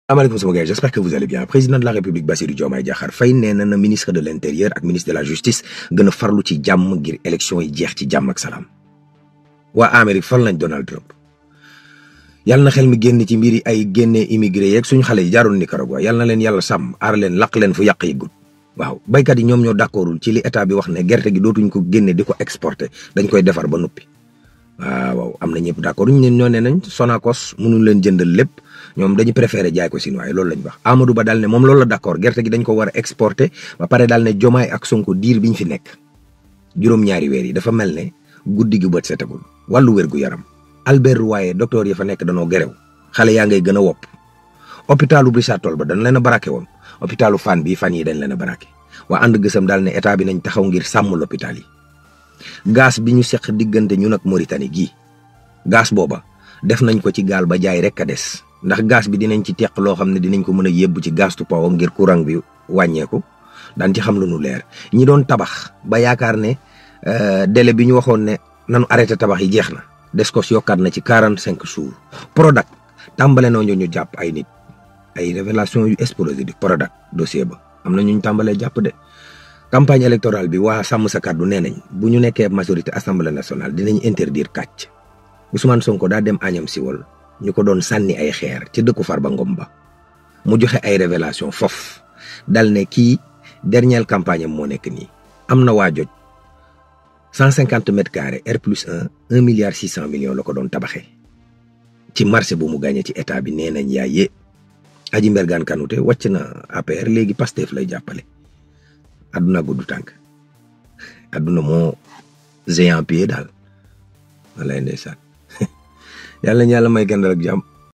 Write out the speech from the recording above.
Asalaamaaleykum sama gars, j'espère que vous allez bien. Président de la République Bassirou Diomaye Diakhar Faye nee na ministre de l'intérieur ak ministre de la justice gën a farlu ci jàmm ngir élection yi jeex ci jàmm ak salaam. waa Amérique fal nañ Donald Trump yàlla na xel mi génn ci mbiri ay génne immigré yeeg suñu xale yi jaaroon Nicaragua yàlla na leen yàlla sàmm aar leen laq leen fu yàq yi gudd. waaw béykat yi ñoom ñoo d'accordul ci li état bi wax ne gerte gi dootuñ ko génne di ko exporter dañ koy defar ba noppi. waaw am na ñëpp d'accord ñoo ne nañ Sonacos mënuñ leen jëndal lépp ñoom dañu préféré jaay ko Chinois loolu lañ wax. Amadou Ba daal ne moom loolu la d'accord gerte gi dañ ko war a exporter ba pare daal ne Diomaye ak Sonko diir biñ fi nekk juróom-ñaari weer yi dafa mel ne guddi gi bët setagul. wàllu wér gu yaram Albert Royer docteur yi fa nekk danoo gerew xale yaa ngay gën a wopp hôpitalu Richard Toll ba dañ leen a baraké woon hôpitalu Fann bi fan yi dañ leen a baraké waa ànd gësam daal ne état bi nañ taxaw ngir sàmm l'hôpital yi. gaz bi ñu seq diggante ñun ak Mauritanie gii gaz booba def nañ ko ci gaal ba jaay rek a des ndax gaz bi dinañ ci teq loo xam ne dinañ ko mën a yebbu ci gaz tu power ngir courant bi wàññeeku daan ci xam lu nu leer ñi doon tabax ba yaakaar ne délai bi ñu waxoon ne nanu arrêté tabax yi jeex na des ko yokkaat na ci 45 jours. Prodac tàmbale noo ñu jàpp ay nit ay révélation yu explosé di Prodac dossier ba am na ñu tàmbalee jàpp de. campagne électorale bi waa sàmm sa kàddu nee nañ bu ñu nekkee majorité assemblée nationale dinañ interdire kàcc Ousmane Sonko daa dem Agnam Siwol ñu ko doon sànni ay xeer ci dëkku Farba Ngom ba mu joxe ay révélation fof dal ne kii dernière campagne am moo nekk nii am na waa joj 150 mètres carrés R+1 1 milliard 600 millions la ko doon tabaxee ci marché bu mu gagné ci état bi nee nañ yaayee Aji Mbergane Kanouté wàcc na APR léegi Pastef lay jàppale. adduna gudd tànk adduna moo géant pied daal walaay ndeysaan yàlla na yàlla may gàndal ak jàmm